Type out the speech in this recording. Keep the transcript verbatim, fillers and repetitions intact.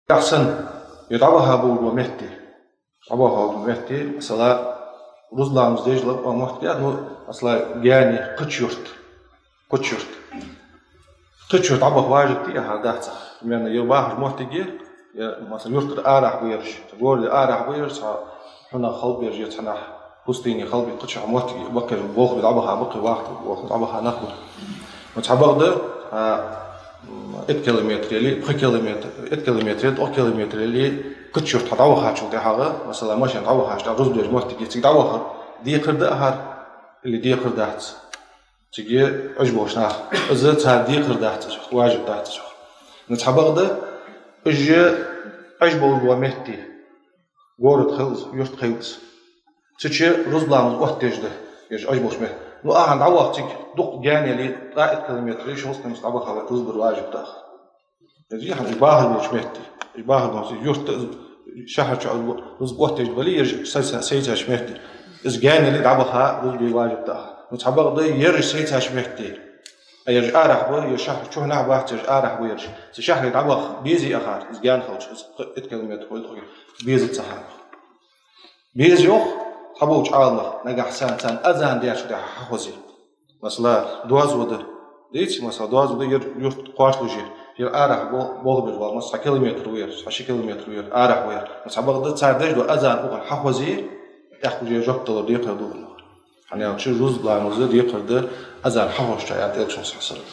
Ахсан, е дӀабаха болча метте. ДӀабаха болча метте, масала, рузба ламаз деш лакха моттиг я, ну, масала, гаьна кхыча юрта. Кхыча юрта. Кхыча юрта дӀабаха важиб дий ахар, дац ахар. Примерно, е бахаш моттиг я, е, масала, юртара арахьа ба ераш, города арахьа ба ераш, цхьа хьунагӀа хала ба ераш, е цхьаннахьа пустыне хала ба, кхычахьа моттиг я, бакъ болх бе дӀабаха, бакъ вахта болх бе дӀабаха нах ба. Ну, цхьабакъда, а, м, итт километр или пхи километр, итт километр, ткъо километр или кхыча юрта дӀавахачул тӀехьагӀа, масала, машен дӀавахача тӀехьа рузба деш моттиг я, цига дӀаваха декхар да ахар или декхар дац. Цига Ӏеш болча наха. Из цар декхар дац цох, важиб дац цох. Ну, цхьабакъда, уж Ӏеш болча метте, город хилва из, юрт хилва из. Цу чу рузба ламаз оттадеш да, ераш Ӏеш болча метте. Ну, ахар дӀаваха цига, дукха гаьна яле, ткъаь итт километр, шовзткъа метр дӀабаха рузба дар важиб да ахар. Из яхаш, уж бахаш болча метте. Уж бахаш болча юрта, шахьар чу рузба оттадеш бале, ераш сай-, сай-, сайцача метте. Из гаьна яле дӀабаха рузба де важиб да ахар. Ну, цхьабакъда, ераш сайцача метте. А ераш арахьа ба, ераш шахьар чухьнахьа бац, ераш арахьа ба ераш. Цу шахьаре дӀабаха безий ахар, из гаьна хилча, из итт километр хой тхоге, безац ахар. Беза йоах, цхьаболча Ӏаламнаха, нагахьа санна царна азан дечул тӀехьагӀа хьахозе. Масала, Доазув да. Дийций, масала, Доазув да, ер юрт кхоачалуш я. Ер арахьа бо-, болх беш вала, масала, цхьа километр ва ер, цхьа ши километр ва ер, арахьа ва ер. Цхьабакъда, цар деш дола азан укхунна хьахозе, тӀаккха уже жоп далар декхар да укхунна. ХӀана аьлча рузба ламаза декхар да азан хьахозача, аьннад Элчано, саллаллахӀу Ӏалайхи ва саллам.